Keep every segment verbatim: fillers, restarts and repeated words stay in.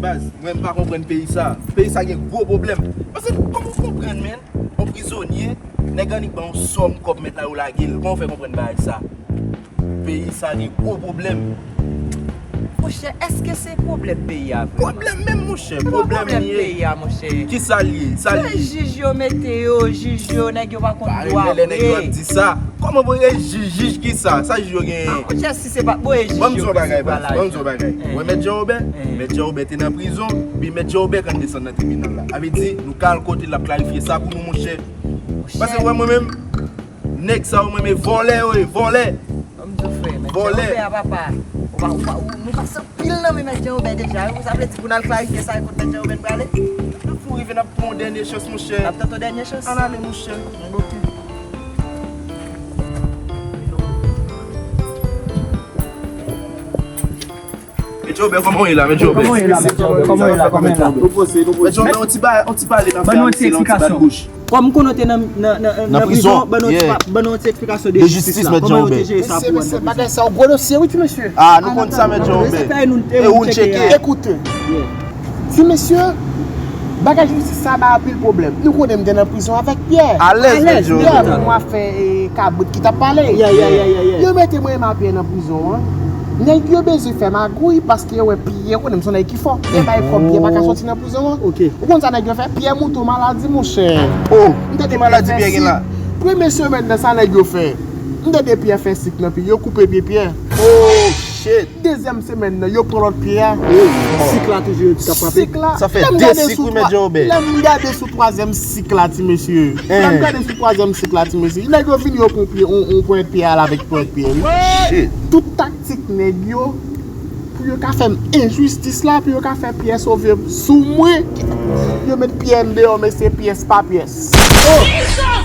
Baz, mwen m pa konprann peyi sa. Peyi sa gen gwo pwoblèm. Paske kòman w konprann, men, yon prizonye, nèg annik ban yon sòm kòb mèt la yo lage l. Kòman w fè konprann bagay sa? Peyi sa gen gwo pwoblèm. Monchè, èske se pwoblèm peyi a vre? Pwoblèm menm, monchè. Pwoblèm li ye. Peyi a, monchè. Kisa l ye? Sa l ye? Se jij yo mete yo, jij yo, nèg yo pa konn dwa vre. Lè nèg yo ap di sa. Kòman pou e jij, jij kisa? Sa jij yo genyen? Monchè, si se pa, bon, e jij yo. Ban m di w yon bagay, baz. Ban m di w yon bagay. Wè mèt Jan Wobè? Mèt Jan Wobè te nan prizon, pi mèt Jan Wobè konn desann nan tribinal la. Sa vle di, nou ka al kote l, l ap klarifye sa pou nou, monchè. Paske wè mwen menm, nèg sa yo, mwen, men vòlè yo ye, vòlè. Ban m di w, frè, mèt Jan Wobè a, papa. Ou pa, ou pa, ou, nou pase anpil nan men mèt Jan Wobè deja, wi. Sa vle di pou n al klarifye sa, kot mèt Jan Wobè n prale? Tout fou rive, n ap pran yon dènye chans, monchè. N ap tante yon dènye chans? Ann ale, monchè. Ann oke. Mèt Jan Wobè, kòman w ye la, mèt Jan Wobè? Kòman w ye la, mèt Jan Wobè? Kòman w ye la? Kòman w ye la? Mèt Jan Wobè, yon ti ba-, yon ti pale nan fè Alisyen nan, yon ti bat bouch. Kòm m konnen w te nan, nan, nan, nan prizon, ban nou yon ti pa-, ban nou yon ti eksplikasyon de jistis la. Kòman yo te jere sa pou w? Mesye, bagay sa yo gwo dosye, wi, ti mesye. Ah, nou konn sa, mèt Jan Wobè. E ou n tcheke. Ekoute. Ti mesye, bagay jistis sa bay anpil pwoblèm. Nou konnen m te nan prizon avèk Pyè. Alèz, mèt Jan Wobè. Pyè, pou mwen fè, eh, kabrit ki t ap pale. Yo mete mwen e Mapyè nan prizon an. Nèg yo bezwen fè magouy paske yo wè Pyè, ou konnen m se yon nèg ki fò. Pyè bay fò, Pyè pa ka soti nan prizon an. Ou konn sa nèg yo fè? Pyè moute yon maladi, monchè. Oh, ki maladi Pyè gen la? Premye semèn nan, sa nèg yo fè? M tande Pyè fè sik nan pye, yo koupe pye Pyè. Oh, shit. Dezyèm semèn nan, yo pran lòt pye a. Sik la toujou yo t ap frape. Sik la. Sa fè de sik, wi, mèt Jan Wobè. Lè m gade sou twazyèm sik la, ti mesye. Lè m gade sou twazyèm sik la, ti mesye. Nèg yo vini, yo pran pye, on, on ponyèt pye a la avèk ponyèt pye, wi. Tout taktik nèg yo, pou yo ka fè m enjistis la, pou yo ka fè Pyè sove m sou mwen. Yo met Pyè andeyò, mesye, pyès pa pyès. Oh!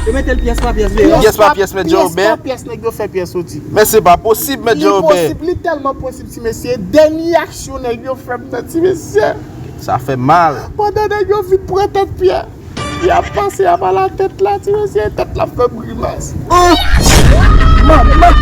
Yo mete l pyès pa pyès deyò. Pyès pa pyès, mèt Jan Wobè. Pyès pa pyès, nèg yo fè Pyè soti. Men se pa posib, mèt Jan Wobè. Li posib, li tèlman posib, ti mesye. Dènye aksyon nèg yo fè m nan, ti mesye. Sa fè mal. Pandan nèg yo fin pran tèt Pyè. Li ap pase anba la tèt la, ti mesye, tèt la ap fè grimas. Oh! Manman!